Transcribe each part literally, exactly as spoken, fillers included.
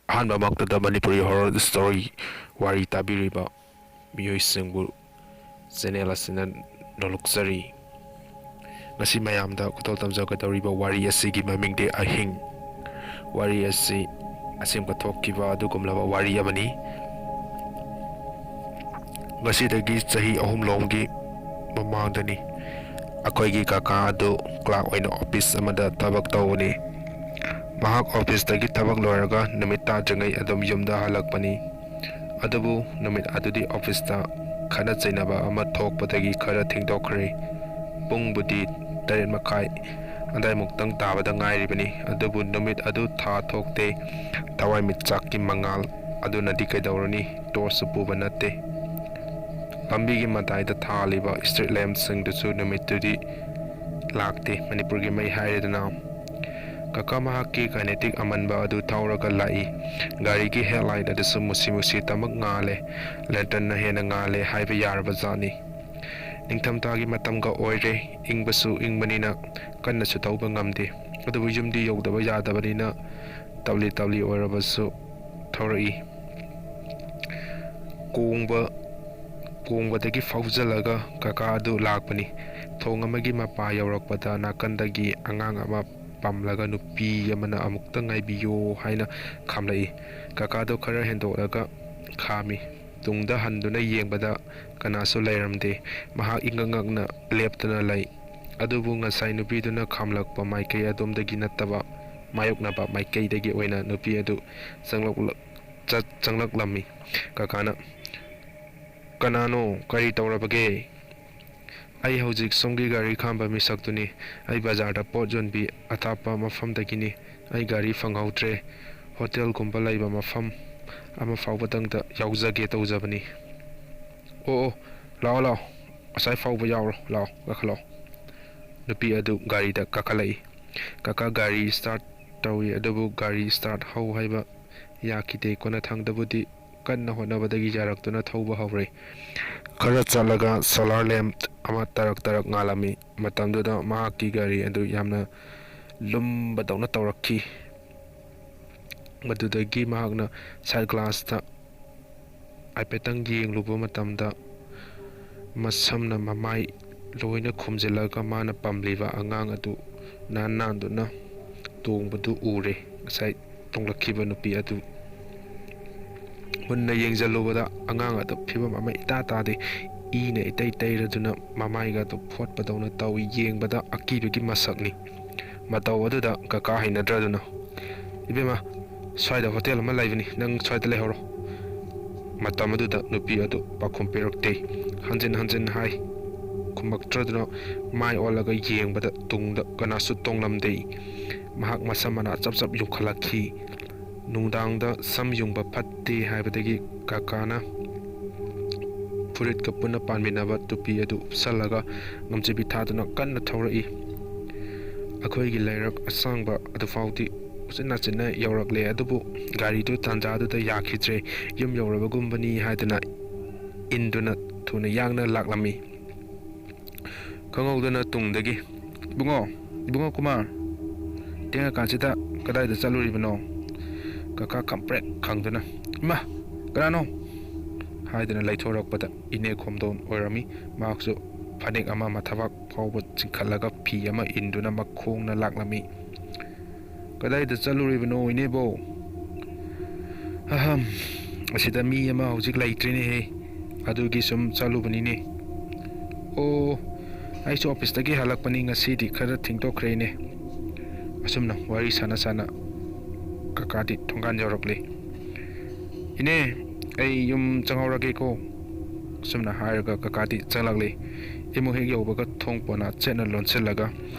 ꯑꯍꯥꯟꯕꯃꯛꯇꯗ Manipuri horror story ꯋꯥꯔꯤ ꯇꯥꯕꯤꯔꯤꯕ ꯃꯤꯑꯣꯏꯁꯤꯡꯕꯨ channel ꯑꯁꯤꯅ ꯅꯣꯂꯨꯛꯆꯔꯤ꯫ ꯉꯁꯤ ꯃꯌꯥꯝꯗ ꯈꯨꯗꯣꯜ ꯇꯝꯖꯒꯗꯧꯔꯤꯕ ꯋꯥꯔꯤ ꯑꯁꯤꯒꯤ ꯃꯃꯤꯡꯗꯤ ꯑꯍꯤꯡ꯫ ꯋꯥꯔꯤ ꯑꯁꯤ ꯑꯁꯦꯡꯕ ꯊꯣꯛꯈꯤꯕ ꯑꯗꯨꯒꯨꯝꯂꯕ ꯋꯥꯔꯤ ꯑꯃꯅꯤ꯫ ꯉꯁꯤꯗꯒꯤ ꯆꯍꯤ ꯑꯍꯨꯝ ꯂꯣꯝꯒꯤ ꯃꯃꯥꯡꯗꯅꯤ꯫ ꯑꯩꯈꯣꯏꯒꯤ ꯀꯀꯥ ꯑꯗꯨ clerk ꯑꯣꯏꯅ office ꯑꯃꯗ ꯊꯕꯛ ꯇꯧꯕꯅꯤ꯫ ꯃꯍꯥꯛ officeꯇꯒꯤ ꯊꯕꯛ ꯂꯣꯏꯔꯒ ꯅꯨꯃꯤꯠ ꯇꯥꯗ꯭ꯔꯤꯉꯩ ꯑꯗꯨꯝ ꯌꯨꯝꯗ ꯍꯜꯂꯛꯄꯅꯤ꯫ ꯑꯗꯨꯕꯨ ꯅꯨꯃꯤꯠ ꯑꯗꯨꯗꯤ officeꯇ ꯈꯠꯅ ꯆꯩꯅꯕ ꯑꯃ ꯊꯣꯛꯄꯗꯒꯤ ꯈꯔ ꯊꯦꯡꯗꯣꯛꯈ꯭ꯔꯦ꯫ ꯄꯨꯡꯕꯨꯗꯤ ꯇꯔꯦꯠ ꯃꯈꯥꯏ ꯑꯗꯥꯏꯃꯨꯛꯇꯪ ꯇꯥꯕꯗ ꯉꯥꯏꯔꯤꯕꯅꯤ꯫ ꯑꯗꯨꯕꯨ ꯅꯨꯃꯤꯠ ꯑꯗꯨ ꯊꯥ ꯊꯣꯛꯇꯦ꯫ ꯊꯋꯥꯟꯃꯤꯆꯥꯛꯀꯤ ꯃꯉꯥꯜ ꯑꯗꯨꯅꯗꯤ ꯀꯩꯗꯧꯔꯨꯅꯤ? Torchꯁꯨ ꯄꯨꯕ ꯅꯠꯇꯦ꯫ ꯂꯝꯕꯤꯒꯤ ꯃꯇꯥꯏꯗ ꯊꯥꯜꯂꯤꯕ street lampꯁꯤꯡꯗꯨꯁꯨ ꯅꯨꯃꯤꯠꯇꯨꯗꯤ ꯂꯥꯛꯇꯦ꯫ ꯃꯅꯤꯄꯨꯔꯒꯤ ꯃꯩ ꯍꯥꯏꯔꯦꯗꯅ꯫ ꯀꯀꯥ ꯃꯍꯥꯛꯀꯤ Kinetic ꯑꯃꯟꯕ ꯑꯗꯨ ꯊꯧꯔꯒ ꯂꯥꯛꯏ꯫ ꯒꯥꯔꯤꯒꯤ headlight ꯑꯗꯨꯁꯨ ꯃꯨꯁꯤ ꯃꯨꯁꯤ ꯇꯃꯛ ꯉꯥꯜꯂꯦ꯫ Lanternꯅ ꯍꯦꯟꯅ ꯉꯥꯜꯂꯦ ꯍꯥꯏꯕ ꯌꯥꯔꯕ ꯖꯥꯠꯅꯤ꯫ ꯅꯤꯡꯊꯝꯊꯥꯒꯤ ꯃꯇꯝꯒ ꯑꯣꯏꯔꯦ꯫ ꯏꯪꯕꯁꯨ ꯏꯪꯕꯅꯤꯅ ꯀꯟꯅꯁꯨ ꯊꯧꯕ ꯉꯝꯗꯦ꯫ ꯑꯗꯨꯕꯨ ꯌꯨꯝꯗꯤ ꯌꯧꯗꯕ ꯌꯥꯗꯕꯅꯤꯅ ꯇꯞꯂꯤ ꯇꯞꯂꯤ ꯑꯣꯏꯔꯕꯁꯨ ꯊꯧꯔꯛꯏ꯫ ꯀꯣꯡꯕ, ꯀꯣꯡꯕꯗꯒꯤ ꯐꯥꯎꯖꯜꯂꯒ ꯀꯀꯥ ꯑꯗꯨ ꯂꯥꯛꯄꯅꯤ꯫ ꯊꯣꯡ ꯑꯃꯒꯤ ꯃꯄꯥ ꯌꯧꯔꯛꯄꯗ ꯅꯥꯀꯟꯗꯒꯤ ꯑꯉꯥꯡ ꯑꯃ ꯄꯝꯂꯒ ꯅꯨꯄꯤ ꯑꯃꯅ "ꯑꯃꯨꯛꯇ ꯉꯥꯏꯕꯤꯌꯣ" ꯍꯥꯏꯅ ꯈꯥꯝꯂꯛꯏ꯫ ꯀꯀꯥꯗꯨ ꯈꯔ ꯍꯦꯟꯗꯣꯛꯂꯒ ꯈꯥꯝꯃꯤ꯫ ꯇꯨꯡꯗ ꯍꯟꯗꯨꯅ ꯌꯦꯡꯕꯗ ꯀꯅꯥꯁꯨ ꯂꯩꯔꯝꯗꯦ꯫ ꯃꯍꯥꯛ ꯏꯉꯛ ꯉꯛꯅ ꯂꯦꯞꯇꯨꯅ ꯂꯩ꯫ ꯑꯗꯨꯕꯨ ꯉꯁꯥꯏ ꯅꯨꯄꯤꯗꯨꯅ ꯈꯥꯝꯂꯛꯄ ꯃꯥꯏꯀꯩ ꯑꯗꯣꯝꯗꯒꯤ ꯅꯠꯇꯕ, ꯃꯥꯌꯣꯛꯅꯕ ꯃꯥꯏꯀꯩꯗꯒꯤ ꯑꯣꯏꯅ ꯅꯨꯄꯤ ꯑꯗꯨ ꯆꯪꯂꯛꯂ-, ꯆ-, ꯆꯪꯂꯛꯂꯝꯃꯤ꯫ ꯀꯀꯥꯅ, "ꯀꯅꯥꯅꯣ? ꯀꯔꯤ ꯇꯧꯔꯕꯒꯦ?" "ꯑꯩ ꯍꯧꯖꯤꯛ ꯁꯣꯝꯒꯤ ꯒꯥꯔꯤ ꯈꯥꯝꯕ ꯃꯤꯁꯛꯇꯨꯅꯤ꯫ ꯑꯩ ꯕꯖꯥꯔꯗ ꯄꯣꯠ ꯌꯣꯟꯕꯤ ꯑꯊꯥꯞꯄ ꯃꯐꯝꯗꯒꯤꯅꯤ꯫ ꯑꯩ ꯒꯥꯔꯤ ꯐꯪꯍꯧꯗ꯭ꯔꯦ꯫ ꯍꯣꯇꯦꯜꯒꯨꯝꯕ ꯂꯩꯕ ꯃꯐꯝ ꯑꯃ ꯐꯥꯎꯕꯗꯪꯗ ꯌꯥꯎꯖꯒꯦ ꯇꯧꯖꯕꯅꯤ꯫" "ꯑꯣ, ꯑꯣ, ꯂꯥꯛꯑꯣ, ꯂꯥꯛꯑꯣ꯫ ꯑꯁꯥꯏ ꯐꯥꯎꯕ ꯌꯥꯎꯔꯣ꯫ ꯂꯥꯛꯑꯣ, ꯀꯥꯈꯠꯂꯛꯑꯣ꯫" ꯅꯨꯄꯤ ꯑꯗꯨ ꯒꯥꯔꯤꯗ ꯀꯥꯈꯠꯂꯛꯏ꯫ ꯀꯀꯥ ꯒꯥꯔꯤ start ꯇꯧꯏ, ꯑꯗꯨꯕꯨ ꯒꯥꯔꯤ start ꯍꯧ ꯍꯥꯏꯕ ꯌꯥꯈꯤꯗꯦ꯫ ꯀꯣꯟꯅꯊꯪꯗꯕꯨꯗꯤ ꯀꯟꯅ ꯍꯣꯠꯅꯕꯗꯒꯤ ꯌꯥꯔꯛꯇꯨꯅ ꯊꯧꯕ ꯍꯧꯔꯦ꯫ ꯈꯔ ꯆꯠꯂꯒ solar lamp ꯑꯃ ꯇꯔꯛ ꯇꯔꯛ ꯉꯥꯜꯂꯝꯃꯤ꯫ ꯃꯇꯝꯗꯨꯗ ꯃꯍꯥꯛꯀꯤ ꯒꯥꯔꯤ ꯑꯗꯨ ꯌꯥꯝꯅ ꯂꯨꯝꯕꯗꯧꯅ ꯇꯧꯔꯛꯈꯤ꯫ ꯃꯗꯨꯗꯒꯤ ꯃꯍꯥꯛꯅ ꯁꯥꯏꯠ ꯒ꯭ꯂꯥꯁꯇ ꯍꯥꯏꯐꯦꯠꯇꯪ ꯌꯦꯡꯂꯨꯕ ꯃꯇꯝꯗ, ꯃꯁꯝꯅ ꯃꯃꯥꯏ ꯂꯣꯏꯅ ꯈꯨꯝꯖꯤꯜꯂꯒ ꯃꯥꯅ ꯄꯥꯝꯂꯤꯕ ꯑꯉꯥꯡ ꯑꯗꯨ ꯅꯥꯟ ꯅꯥꯟꯗꯨꯅ ꯇꯣꯡꯕꯗꯨ ꯎꯔꯦ꯫ ꯉꯁꯥꯏ ꯇꯣꯡꯂꯛꯈꯤꯕ ꯅꯨꯄꯤ ꯑꯗꯨ ꯃꯨꯟꯅ ꯌꯦꯡꯁꯤꯜꯂꯨꯕꯗ, ꯑꯉꯥꯡ ꯑꯗꯨ ꯐꯤꯕꯝ ꯑꯃ ꯏꯇꯥ ꯇꯥꯗꯦ꯫ ꯏꯅ ꯏꯇꯩ ꯇꯩꯔꯗꯨꯅ ꯃꯃꯥꯏꯒ ꯑꯗꯨ ꯐꯣꯠꯄꯗꯧꯅ ꯇꯧꯏ꯫ ꯌꯦꯡꯕꯗ ꯑꯀꯤꯕꯒꯤ ꯃꯁꯛꯅꯤ꯫ ꯃꯇꯧ ꯑꯗꯨꯗ ꯀꯀꯥ ꯍꯩꯅꯗ꯭ꯔꯗꯨꯅ, "ꯏꯕꯦꯝꯃ, ꯁ꯭ꯋꯥꯏꯗ ꯍꯣꯇꯦꯜ ꯑꯃ ꯂꯩꯕꯅꯤ, ꯅꯪ ꯁ꯭ꯋꯥꯏꯗ ꯂꯩꯍꯧꯔꯣ"꯫ ꯃꯇꯝ ꯑꯗꯨꯗ ꯅꯨꯄꯤ ꯑꯗꯨ ꯄꯥꯎꯈꯨꯝ ꯄꯤꯔꯛꯇꯦ꯫ ꯍꯟꯖꯤꯟ ꯍꯟꯖꯤꯟ ꯍꯥꯏ, ꯈꯨꯝꯃꯛꯇ꯭ꯔꯗꯨꯅ ꯃꯥꯏ ꯑꯣꯜꯂꯒ ꯌꯦꯡꯕꯗ ꯇꯨꯡꯗ ꯀꯅꯥꯁꯨ ꯇꯣꯡꯂꯝꯗꯦ꯫ ꯃꯍꯥꯛ ꯃꯁꯝ ꯃꯅꯥ ꯆꯞ ꯆꯞ ꯌꯨꯡꯈꯠꯂꯛꯈꯤ꯫ ꯅꯨꯡꯗꯥꯡꯗ ꯁꯝ ꯌꯨꯡꯕ ꯐꯠꯇꯦ ꯍꯥꯏꯕꯗꯒꯤ ꯀꯀꯥꯅ ꯐꯨꯔꯤꯠꯀ ꯄꯨꯟꯅ ꯄꯥꯟꯃꯤꯟꯅꯕ ꯇꯨꯄꯤ ꯑꯗꯨ ꯎꯞꯁꯜꯂꯒ ꯉꯝꯖꯕꯤ ꯊꯥꯗꯨꯅ ꯀꯟꯅ ꯊꯧꯔꯛꯏ꯫ ꯑꯩꯈꯣꯏꯒꯤ ꯂꯩꯔꯛ ꯑꯁꯥꯡꯕ ꯑꯗꯨꯐꯥꯎꯗꯤ ꯎꯆꯤꯟ ꯅꯥꯆꯤꯟꯅ ꯌꯧꯔꯛꯂꯦ, ꯑꯗꯨꯕꯨ ꯒꯥꯔꯤꯗꯨ ꯇꯥꯟꯖꯥꯗꯨꯗ ꯌꯥꯈꯤꯗ꯭ꯔꯦ꯫ ꯌꯨꯝ ꯌꯧꯔꯕꯒꯨꯝꯕꯅꯤ ꯍꯥꯏꯗꯨꯅ ꯏꯟꯗꯨꯅ ꯊꯨꯅ ꯌꯥꯡꯅ ꯂꯥꯛꯂꯝꯃꯤ꯫ ꯈꯪꯍꯧꯗꯅ ꯇꯨꯡꯗꯒꯤ, "ꯏꯕꯨꯡꯉꯣ, ꯏꯕꯨꯡꯉꯣ ꯀꯨꯃꯥꯔ, ꯊꯦꯡꯉꯀꯥꯟꯁꯤꯗ ꯀꯗꯥꯏꯗ ꯆꯠꯂꯨꯔꯤꯕꯅꯣ?" ꯀꯀꯥ ꯈꯪꯄ꯭ꯔꯦꯛ ꯈꯪꯗꯨꯅ, "ꯏꯃꯥ, ꯀꯅꯥꯅꯣ?" ꯍꯥꯏꯗꯨꯅ ꯂꯩꯊꯣꯔꯛꯄꯗ ꯏꯅꯦ ꯈꯣꯝꯗꯣꯟ ꯑꯣꯏꯔꯝꯃꯤ꯫ ꯃꯍꯥꯛꯁꯨ ꯐꯅꯦꯛ ꯑꯃ ꯃꯊꯕꯥꯛ ꯐꯥꯎꯕ ꯆꯤꯡꯈꯠꯂꯒ ꯐꯤ ꯑꯃ ꯏꯟꯗꯨꯅ ꯃꯈꯣꯡꯅ ꯂꯥꯛꯂꯝꯃꯤ꯫ "ꯀꯗꯥꯏꯗ ꯆꯠꯂꯨꯔꯤꯕꯅꯣ, ꯏꯅꯦꯕꯣ?" "ꯑꯍꯝ, ꯑꯁꯤꯗ ꯃꯤ ꯑꯃ ꯍꯧꯖꯤꯛ ꯂꯩꯇ꯭ꯔꯦꯅꯦꯍꯦ, ꯑꯗꯨꯒꯤ ꯁꯨꯝ ꯆꯠꯂꯨꯕꯅꯤꯅꯦ"꯫ "ꯑꯣ, ꯑꯩꯁꯨ ꯑꯣꯐꯤꯁꯇꯒꯤ ꯍꯜꯂꯛꯄꯅꯤ, ꯉꯁꯤꯗꯤ ꯈꯔ ꯊꯦꯡꯗꯣꯛꯈ꯭ꯔꯦꯅꯦ"꯫ ꯑꯁꯨꯝꯅ ꯋꯥꯔꯤ ꯁꯥꯟꯅ ꯁꯥꯟꯅ ꯀꯀꯥꯗꯤ ꯊꯣꯡꯒꯥꯟ ꯌꯧꯔꯛꯂꯦ꯫ "ꯏꯅꯦ, ꯑꯩ ꯌꯨꯝ ꯆꯪꯍꯧꯔꯒꯦꯀꯣ"꯫ ꯑꯁꯨꯝꯅ ꯍꯥꯏꯔꯒ ꯀꯀꯥꯗꯤ ꯆꯪꯂꯛꯂꯦ꯫ ꯏꯃꯨꯡ ꯍꯦꯛ ꯌꯧꯕꯒ ꯊꯣꯡ ꯄꯣꯅꯥ ꯆꯦꯠꯅ ꯂꯣꯟꯁꯤꯜꯂꯒ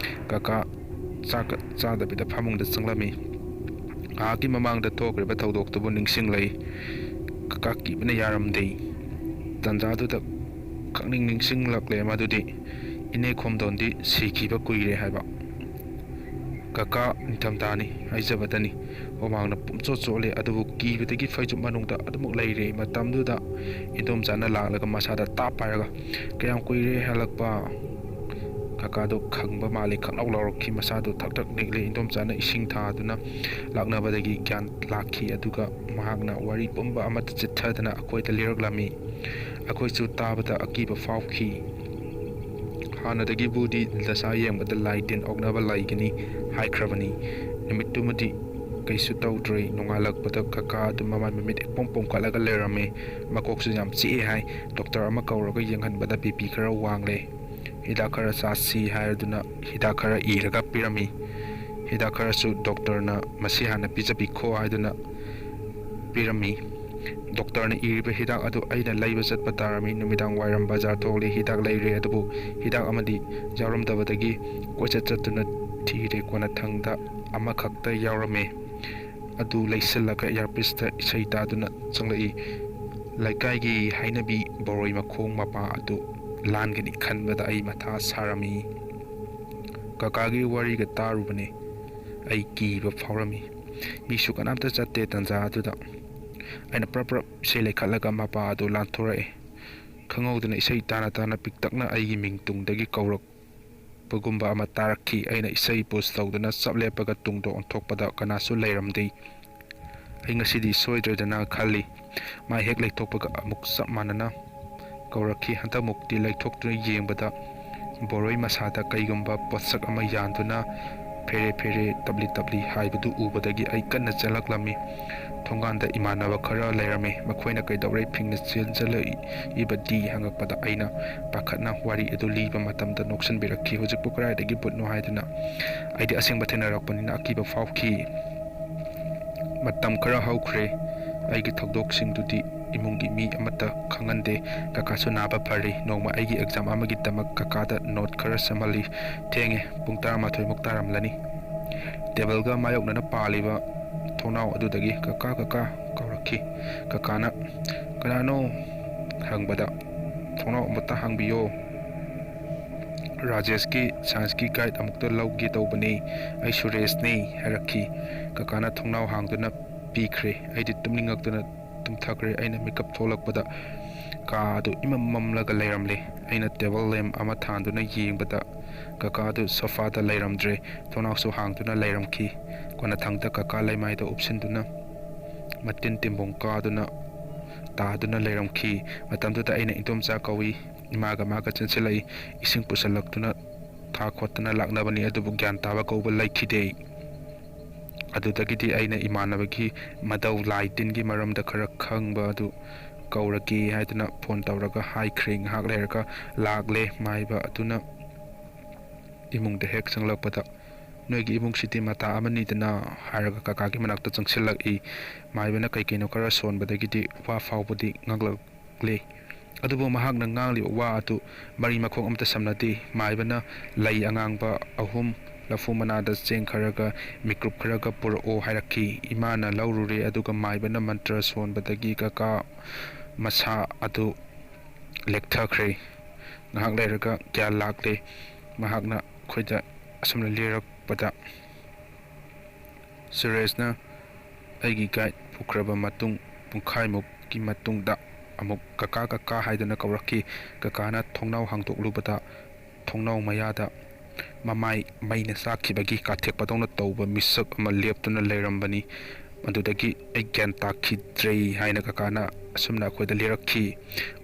ꯀꯀꯥ ꯆꯥꯛꯀ ꯆꯥꯗꯕꯤꯗ ꯐꯃꯨꯡꯗ ꯆꯪꯂꯝꯃꯤ꯫ ꯉꯥꯏꯍꯥꯛꯀꯤ ꯃꯃꯥꯡꯗ ꯊꯣꯛꯈ꯭ꯔꯤꯕ ꯊꯧꯗꯣꯛꯇꯨꯕꯨ ꯅꯤꯡꯁꯤꯡꯂꯛꯏ꯫ ꯀꯀꯥ ꯀꯤꯕꯅ ꯌꯥꯔꯝꯗꯦ꯫ ꯇꯥꯟꯖꯥꯗꯨꯗ ꯈꯪꯅꯤꯡ ꯅꯤꯡꯁꯤꯡꯂꯛꯂꯦ ꯃꯗꯨꯗꯤ ꯏꯅꯦ ꯈꯣꯝꯗꯣꯟꯗꯤ ꯁꯤꯈꯤꯕ ꯀꯨꯏꯔꯦ ꯍꯥꯏꯕ꯫ ꯀꯀꯥ ꯅꯤꯡꯊꯝꯊꯥꯅꯤ ꯍꯥꯏꯖꯕꯗꯅꯤ꯫ ꯍꯨꯃꯥꯡꯅ ꯄꯨꯝꯆꯣꯠ ꯆꯣꯠꯂꯦ, ꯑꯗꯨꯕꯨ ꯀꯤꯕꯗꯒꯤ ꯐꯩꯖꯨꯞ ꯃꯅꯨꯡꯗ ꯑꯗꯨꯃꯛ ꯂꯩꯔꯦ꯫ ꯃꯇꯝꯗꯨꯗ ꯏꯟꯗꯣꯝꯆꯥꯅ ꯂꯥꯛꯂꯒ ꯃꯁꯥꯗ ꯇꯥꯞ ꯄꯥꯏꯔꯒ, "ꯀꯌꯥꯝ ꯀꯨꯏꯔꯦ ꯍꯜꯂꯛꯄ?" ꯀꯀꯥꯗꯣ ꯈꯪꯕ ꯃꯥꯜꯂꯤ, ꯈꯪꯂꯥꯎ ꯂꯥꯎꯔꯛꯈꯤ, ꯃꯁꯥꯗꯣ ꯊꯛ ꯊꯛ ꯅꯤꯛꯂꯦ꯫ ꯏꯟꯗꯣꯝꯆꯥꯅ ꯏꯁꯤꯡ ꯊꯥꯗꯨꯅ ꯂꯥꯛꯅꯕꯗꯒꯤ ꯒ꯭ꯌꯥꯟ ꯂꯥꯛꯈꯤ, ꯑꯗꯨꯒ ꯃꯍꯥꯛꯅ ꯋꯥꯔꯤ ꯄꯨꯝꯕ ꯑꯃꯠꯇ ꯆꯤꯠꯊꯗꯅ ꯑꯩꯈꯣꯏꯗ ꯂꯤꯔꯛꯂꯝꯃꯤ꯫ ꯑꯩꯈꯣꯏꯁꯨ ꯇꯥꯕꯗ ꯑꯀꯤꯕ ꯐꯥꯎꯈꯤ꯫ ꯍꯥꯟꯅꯗꯒꯤꯕꯨꯗꯤ ꯗꯁꯥ ꯌꯦꯡꯕꯗ ꯂꯥꯏ ꯇꯤꯟ ꯑꯣꯛꯅꯕ ꯂꯩꯒꯅꯤ ꯍꯥꯏꯈ꯭ꯔꯕꯅꯤ꯫ ꯅꯨꯃꯤꯠꯇꯨꯃꯗꯤ ꯀꯩꯁꯨ ꯇꯧꯗ꯭ꯔꯦ꯫ ꯅꯣꯡꯉꯥꯜꯂꯛꯄꯗ ꯀꯀꯥ ꯑꯗꯨ ꯃꯃꯥꯏ ꯃꯃꯤꯠ ꯏꯄꯣꯝ ꯄꯣꯝꯈꯠꯂꯒ ꯂꯩꯔꯝꯃꯤ꯫ ꯃꯀꯣꯛꯁꯨ ꯌꯥꯝ ꯆꯤꯛꯑꯦ ꯍꯥꯏ꯫ ꯗꯣꯛꯇꯔ ꯑꯃ ꯀꯧꯔꯒ ꯌꯦꯡꯍꯟꯕꯗ ꯕꯤ ꯄꯤ ꯈꯔ ꯋꯥꯡꯂꯦ꯫ ꯍꯤꯗꯥꯛ ꯈꯔ ꯆꯥꯁꯤ ꯍꯥꯏꯗꯨꯅ ꯍꯤꯗꯥꯛ ꯈꯔ ꯏꯔꯒ ꯄꯤꯔꯝꯃꯤ꯫ ꯍꯤꯗꯥꯛ ꯈꯔꯁꯨ ꯗꯣꯛꯇꯔꯅ "ꯃꯁꯤ ꯍꯥꯟꯅ ꯄꯤꯖꯕꯤꯈꯣ" ꯍꯥꯏꯗꯨꯅ ꯄꯤꯔꯝꯃꯤ꯫ ꯗꯣꯛꯇꯔꯅ ꯏꯔꯤꯕ ꯍꯤꯗꯥꯛ ꯑꯗꯨ ꯑꯩꯅ ꯂꯩꯕ ꯆꯠꯄ ꯇꯥꯔꯝꯃꯤ꯫ ꯅꯨꯃꯤꯗꯥꯡ ꯋꯥꯏꯔꯝ ꯕꯖꯥꯔ ꯊꯣꯛꯂꯦ꯫ ꯍꯤꯗꯥꯛ ꯂꯩꯔꯦ, ꯑꯗꯨꯕꯨ ꯍꯤꯗꯥꯛ ꯑꯃꯗꯤ ꯌꯥꯎꯔꯝꯗꯕꯗꯒꯤ ꯀꯣꯏꯆꯠ ꯆꯠꯇꯨꯅ ꯊꯤꯔꯦ꯫ ꯀꯣꯟꯅꯊꯪꯗ ꯑꯃꯈꯛꯇ ꯌꯥꯎꯔꯝꯃꯦ꯫ ꯑꯗꯨ ꯂꯩꯁꯤꯜꯂꯒ ꯏꯌꯥꯔꯄꯤꯁꯇ ꯏꯁꯩ ꯇꯥꯗꯨꯅ ꯆꯪꯂꯛꯏ꯫ ꯂꯩꯀꯥꯏꯒꯤ ꯍꯥꯏꯅꯕꯤ ꯕꯣꯔꯣꯏ ꯃꯈꯣꯡ ꯃꯄꯥ ꯑꯗꯨ ꯂꯥꯟꯒꯅꯤ ꯈꯟꯕꯗ ꯑꯩ ꯃꯊꯥ ꯁꯥꯔꯝꯃꯤ꯫ ꯀꯀꯥꯒꯤ ꯋꯥꯔꯤꯒ ꯇꯥꯔꯨꯕꯅꯤ꯫ ꯑꯩ ꯀꯤꯕ ꯐꯥꯎꯔꯝꯃꯤ꯫ ꯃꯤꯁꯨ ꯀꯅꯥꯝꯇ ꯆꯠꯇꯦ ꯇꯟꯖꯥ ꯑꯗꯨꯗ꯫ ꯑꯩꯅ ꯄ꯭ꯔꯞ ꯄ꯭ꯔꯞ ꯏꯁꯩ ꯂꯩꯈꯠꯂꯒ ꯃꯄꯥ ꯑꯗꯨ ꯂꯥꯟꯊꯣꯔꯛꯑꯦ꯫ ꯈꯪꯍꯧꯗꯅ ꯏꯁꯩ ꯇꯥꯅ ꯇꯥꯅ ꯄꯤꯛꯇꯛꯅ ꯑꯩꯒꯤ ꯃꯤꯡ ꯇꯨꯡꯗꯒꯤ ꯀꯧꯔꯛꯄꯒꯨꯝꯕ ꯑꯃ ꯇꯥꯔꯛꯈꯤ꯫ ꯑꯩꯅ ꯏꯁꯩ ꯄꯣꯁ ꯇꯧꯗꯨꯅ ꯆꯞ ꯂꯦꯞꯄꯒ ꯇꯨꯡꯗ ꯑꯣꯟꯊꯣꯛꯄꯗ ꯀꯅꯥꯁꯨ ꯂꯩꯔꯝꯗꯦ꯫ ꯑꯩ ꯉꯁꯤꯗꯤ ꯁꯣꯏꯗ꯭ꯔꯦꯗꯅ ꯈꯜꯂꯤ꯫ ꯃꯥꯏ ꯍꯦꯛ ꯂꯩꯊꯣꯛꯄꯒ ꯑꯃꯨꯛ ꯆꯞ ꯃꯥꯟꯅꯅ ꯀꯧꯔꯛꯈꯤ꯫ ꯍꯟꯗꯛꯃꯨꯛꯇꯤ ꯂꯩꯊꯣꯛꯇꯨꯅ ꯌꯦꯡꯕꯗ ꯕꯣꯔꯣꯏ ꯃꯁꯥꯗ ꯀꯩꯒꯨꯝꯕ ꯄꯣꯠꯁꯛ ꯑꯃ ꯌꯥꯟꯗꯨꯅ ꯐꯦꯔꯦ ꯐꯦꯔꯦ ꯇꯞꯂꯤ ꯇꯞꯂꯤ ꯍꯥꯏꯕꯗꯨ ꯎꯕꯗꯒꯤ ꯑꯩ ꯀꯟꯅ ꯆꯦꯜꯂꯛꯂꯝꯃꯤ꯫ ꯊꯣꯡꯒꯥꯟꯗ ꯏꯃꯥꯟꯅꯕ ꯈꯔ ꯂꯩꯔꯝꯃꯤ꯫ ꯃꯈꯣꯏꯅ ꯀꯩꯗꯧꯔꯦ ꯐꯤꯡꯅ ꯆꯦꯟꯁꯤꯜꯂꯛꯏꯕꯗꯤ ꯍꯪꯉꯛꯄꯗ ꯑꯩꯅ ꯄꯥꯈꯠꯅ ꯋꯥꯔꯤ ꯑꯗꯨ ꯂꯤꯕ ꯃꯇꯝꯗ ꯅꯣꯛꯁꯤꯟꯕꯤꯔꯛꯈꯤ꯫ "ꯍꯧꯖꯤꯛꯄꯨ ꯀꯗꯥꯏꯗꯒꯤ ꯕꯨꯠꯅꯣ?" ꯍꯥꯏꯗꯨꯅ꯫ ꯑꯩꯗꯤ ꯑꯁꯦꯡꯕ ꯊꯦꯡꯅꯔꯛꯄꯅꯤꯅ ꯑꯀꯤꯕ ꯐꯥꯎꯈꯤ꯫ ꯃꯇꯝ ꯈꯔ ꯍꯧꯈ꯭ꯔꯦ꯫ ꯑꯩꯒꯤ ꯊꯧꯗꯣꯛꯁꯤꯡꯗꯨꯗꯤ ꯏꯃꯨꯡꯒꯤ ꯃꯤ ꯑꯃꯠꯇ ꯈꯪꯍꯟꯗꯦ꯫ ꯀꯀꯥꯁꯨ ꯅꯥꯕ ꯐꯔꯦ꯫ ꯅꯣꯡꯃ ꯑꯩꯒꯤ ꯑꯦꯛꯖꯥꯝ ꯑꯃꯒꯤꯗꯃꯛ ꯀꯀꯥꯗ ꯅꯣꯠ ꯈꯔ ꯁꯦꯝꯍꯜꯂꯤ꯫ ꯊꯦꯡꯉꯦ, ꯄꯨꯡ ꯇꯔꯥꯃꯥꯊꯣꯏꯃꯨꯛ ꯇꯥꯔꯝꯂꯅꯤ꯫ ꯇꯦꯕꯜꯒ ꯃꯥꯌꯣꯛꯅꯅ ꯄꯥꯜꯂꯤꯕ ꯊꯣꯡꯅꯥꯎ ꯑꯗꯨꯗꯒꯤ "ꯀꯀꯥ, ꯀꯀꯥ" ꯀꯧꯔꯛꯈꯤ꯫ ꯀꯀꯥꯅ "ꯀꯅꯥꯅꯣ?" ꯍꯪꯕꯗ, "ꯊꯣꯡꯅꯥꯎ ꯑꯃꯨꯛꯇ ꯍꯥꯡꯕꯤꯌꯣ꯫ ꯔꯥꯖꯦꯁꯀꯤ ꯁꯥꯏꯟꯁꯀꯤ ꯒꯥꯏꯗ ꯑꯃꯨꯛꯇ ꯂꯧꯒꯦ ꯇꯧꯕꯅꯤ꯫ ꯑꯩ ꯁꯨꯔꯦꯁꯅꯤ" ꯍꯥꯏꯔꯛꯈꯤ꯫ ꯀꯀꯥꯅ ꯊꯣꯡꯅꯥꯎ ꯍꯥꯡꯗꯨꯅ ꯄꯤꯈ꯭ꯔꯦ꯫ ꯑꯩꯗꯤ ꯇꯨꯝꯅꯤꯡꯉꯛꯇꯨꯅ ꯇꯨꯝꯊꯈ꯭ꯔꯦ꯫ ꯑꯩꯅ ꯃꯤꯀꯞ ꯊꯣꯛꯂꯛꯄꯗ ꯀꯥ ꯑꯗꯨ ꯏꯃꯝ ꯃꯝꯂꯒ ꯂꯩꯔꯝꯂꯦ꯫ ꯑꯩꯅ ꯇꯦꯕꯜ ꯂꯦꯝ ꯑꯃ ꯊꯥꯟꯗꯨꯅ ꯌꯦꯡꯕꯗ ꯀꯀꯥ ꯑꯗꯨ ꯁꯣꯐꯥꯗ ꯂꯩꯔꯝꯗ꯭ꯔꯦ꯫ ꯊꯣꯡꯅꯥꯎꯁꯨ ꯍꯥꯡꯗꯨꯅ ꯂꯩꯔꯝꯈꯤ꯫ ꯀꯣꯟꯅꯊꯪꯗ ꯀꯀꯥ ꯂꯩꯃꯥꯏꯗ ꯎꯞꯁꯤꯟꯗꯨꯅ ꯃꯇꯤꯟ ꯇꯤꯝꯕꯣꯡ ꯀꯥꯗꯨꯅ ꯇꯥꯗꯨꯅ ꯂꯩꯔꯝꯈꯤ꯫ ꯃꯇꯝꯗꯨꯗ ꯑꯩꯅ ꯏꯟꯗꯣꯝꯆꯥ ꯀꯧꯏ꯫ ꯏꯃꯥꯒ ꯃꯥꯒ ꯆꯦꯟꯁꯤꯜꯂꯛꯏ꯫ ꯏꯁꯤꯡ ꯄꯨꯁꯤꯜꯂꯛꯇꯨꯅ ꯊꯥ ꯈꯣꯠꯇꯅ ꯂꯥꯛꯅꯕꯅꯤ, ꯑꯗꯨꯕꯨ ꯒ꯭ꯌꯥꯟ ꯇꯥꯕ ꯀꯧꯕ ꯂꯩꯈꯤꯗꯦ꯫ ꯑꯗꯨꯗꯒꯤꯗꯤ ꯑꯩꯅ ꯏꯃꯥꯟꯅꯕꯒꯤ ꯃꯗꯧ ꯂꯥꯏ ꯇꯤꯟꯒꯤ ꯃꯔꯝꯗ ꯈꯔ ꯈꯪꯕ ꯑꯗꯨ ꯀꯧꯔꯒꯦ ꯍꯥꯏꯗꯨꯅ ꯐꯣꯟ ꯇꯧꯔꯒ ꯍꯥꯏꯈ꯭ꯔꯦ꯫ ꯉꯥꯏꯍꯥꯛ ꯂꯩꯔꯒ ꯂꯥꯛꯂꯦ꯫ ꯃꯥꯏꯕ ꯑꯗꯨꯅ ꯏꯃꯨꯡꯗ ꯍꯦꯛ ꯆꯪꯂꯛꯄꯗ, "ꯅꯣꯏꯒꯤ ꯏꯃꯨꯡꯁꯤꯗꯤ ꯃꯇꯥ ꯑꯃꯅꯤꯗꯅ" ꯍꯥꯏꯔꯒ ꯀꯀꯥꯒꯤ ꯃꯅꯥꯛꯇ ꯆꯪꯁꯤꯜꯂꯛꯏ꯫ ꯃꯥꯏꯕꯅ ꯀꯩ ꯀꯩꯅꯣ ꯈꯔ ꯁꯣꯟꯕꯗꯒꯤꯗꯤ ꯋꯥ ꯐꯥꯎꯕꯗꯤ ꯉꯥꯡꯂꯛꯂꯦ꯫ ꯑꯗꯨꯕꯨ ꯃꯍꯥꯛꯅ ꯉꯥꯡꯂꯤꯕ ꯋꯥ ꯑꯗꯨ ꯃꯔꯤ ꯃꯈꯣꯡ ꯑꯃꯠꯇ ꯁꯝꯅꯗꯦ꯫ ꯃꯥꯏꯕꯅ ꯂꯩ ꯑꯉꯥꯡꯕ ꯑꯍꯨꯝ ꯂꯐꯨ ꯃꯅꯥꯗ ꯆꯦꯡ ꯈꯔꯒ ꯃꯤꯀ꯭ꯔꯨꯞ ꯈꯔꯒ ꯄꯨꯔꯛꯑꯣ ꯍꯥꯏꯔꯛꯈꯤ꯫ ꯏꯃꯥꯅ ꯂꯧꯔꯨꯔꯦ, ꯑꯗꯨꯒ ꯃꯥꯏꯕꯅ ꯃꯟꯇ꯭ꯔ ꯁꯣꯟꯕꯗꯒꯤ ꯀꯀꯥ ꯃꯁꯥ ꯑꯗꯨ ꯂꯦꯛꯊꯈ꯭ꯔꯦ꯫ ꯉꯥꯏꯍꯥꯛ ꯂꯩꯔꯒ ꯒ꯭ꯌꯥꯟ ꯂꯥꯛꯂꯦ꯫ ꯃꯍꯥꯛꯅ ꯑꯩꯈꯣꯏꯗ ꯑꯁꯨꯝꯅ ꯂꯤꯔꯛꯄꯗ, ꯁꯨꯔꯦꯁꯅ ꯑꯩꯒꯤ ꯒꯥꯏꯗ ꯄꯨꯈ꯭ꯔꯕ ꯃꯇꯨꯡ ꯄꯨꯡꯈꯥꯏꯃꯨꯛꯀꯤ ꯃꯇꯨꯡꯗ ꯑꯃꯨꯛ "ꯀꯀꯥ, ꯀꯀꯥ" ꯍꯥꯏꯗꯨꯅ ꯀꯧꯔꯛꯈꯤ꯫ ꯀꯀꯥꯅ ꯊꯣꯡꯅꯥꯎ ꯍꯥꯡꯗꯣꯛꯂꯨꯕꯗ, ꯊꯣꯡꯅꯥꯎ ꯃꯌꯥꯗ ꯃꯃꯥꯏ ꯃꯩꯅ ꯆꯥꯛꯈꯤꯕꯒꯤ ꯀꯥꯊꯦꯛꯄꯗꯧꯅ ꯇꯧꯕ ꯃꯤꯁꯛ ꯑꯃ ꯂꯦꯞꯇꯨꯅ ꯂꯩꯔꯝꯕꯅꯤ꯫ ꯑꯗꯨꯗꯒꯤ ꯑꯩ ꯒ꯭ꯌꯥꯟ ꯇꯥꯈꯤꯗ꯭ꯔꯦ ꯍꯥꯏꯅ ꯀꯀꯥꯅ ꯑꯁꯨꯝꯅ ꯑꯩꯈꯣꯏꯗ ꯂꯤꯔꯛꯈꯤ꯫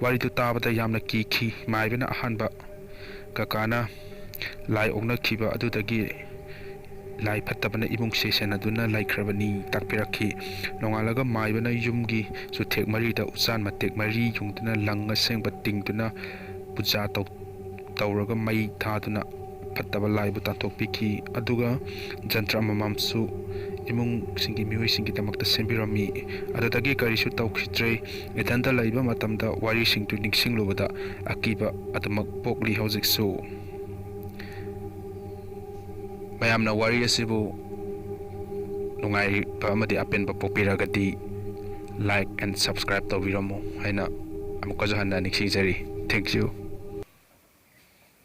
ꯋꯥꯔꯤꯗꯨ ꯇꯥꯕꯗ ꯌꯥꯝꯅ ꯀꯤꯈꯤ꯫ ꯃꯥꯏꯕꯅ ꯑꯍꯥꯟꯕ ꯀꯀꯥꯅ ꯂꯥꯏ ꯑꯣꯛꯅꯈꯤꯕ ꯑꯗꯨꯗꯒꯤ ꯂꯥꯏ ꯐꯠꯇꯕꯅ ꯏꯃꯨꯡꯁꯦ ꯁꯦꯟꯅꯗꯨꯅ ꯂꯩꯈ꯭ꯔꯕꯅꯤ ꯇꯥꯛꯄꯤꯔꯛꯈꯤ꯫ ꯅꯣꯡꯉꯥꯜꯂꯒ ꯃꯥꯏꯕꯅ ꯌꯨꯝꯒꯤ ꯆꯨꯊꯦꯛ ꯃꯔꯤꯗ ꯎꯆꯥꯟ ꯃꯇꯦꯛ ꯃꯔꯤ ꯌꯨꯡꯗꯨꯅ ꯂꯪ ꯑꯁꯦꯡꯕ ꯇꯤꯡꯗꯨꯅ ꯄꯨꯖꯥ ꯇꯧ-, ꯇꯧꯔꯒ ꯃꯩ ꯊꯥꯗꯨꯅ ꯐꯠꯇꯕ ꯂꯥꯏꯕꯨ ꯇꯥꯟꯊꯣꯛꯄꯤꯈꯤ꯫ ꯑꯗꯨꯒ ꯖꯟꯇ꯭ꯔ ꯑꯃꯃꯝꯁꯨ ꯏꯃꯨꯡꯁꯤꯡꯒꯤ ꯃꯤꯑꯣꯏꯁꯤꯡꯒꯤꯗꯃꯛꯇ ꯁꯦꯝꯕꯤꯔꯝꯃꯤ꯫ ꯑꯗꯨꯗꯒꯤ ꯀꯔꯤꯁꯨ ꯇꯧꯈꯤꯗ꯭ꯔꯦ꯫ ꯏꯊꯟꯇ ꯂꯩꯕ ꯃꯇꯝꯗ ꯋꯥꯔꯤꯁꯤꯡꯗꯨ ꯅꯤꯡꯁꯤꯡꯂꯨꯕꯗ ꯑꯀꯤꯕ ꯑꯗꯨꯃꯛ ꯄꯣꯛꯂꯤ ꯍꯧꯖꯤꯛꯁꯨ꯫ ꯃꯌꯥꯝꯅ ꯋꯥꯔꯤ ꯑꯁꯤꯕꯨ ꯅꯨꯡꯉꯥꯏꯕ ꯑꯃꯗꯤ ꯑꯄꯦꯟꯕ ꯄꯣꯛꯄꯤꯔꯒꯗꯤ like and subscribe ꯇꯧꯕꯤꯔꯝꯃꯨ ꯍꯥꯏꯅ ꯑꯃꯨꯛꯀꯁꯨ ꯍꯟꯅ ꯅꯤꯡꯁꯤꯡꯖꯔꯤ꯫ Thank you꯫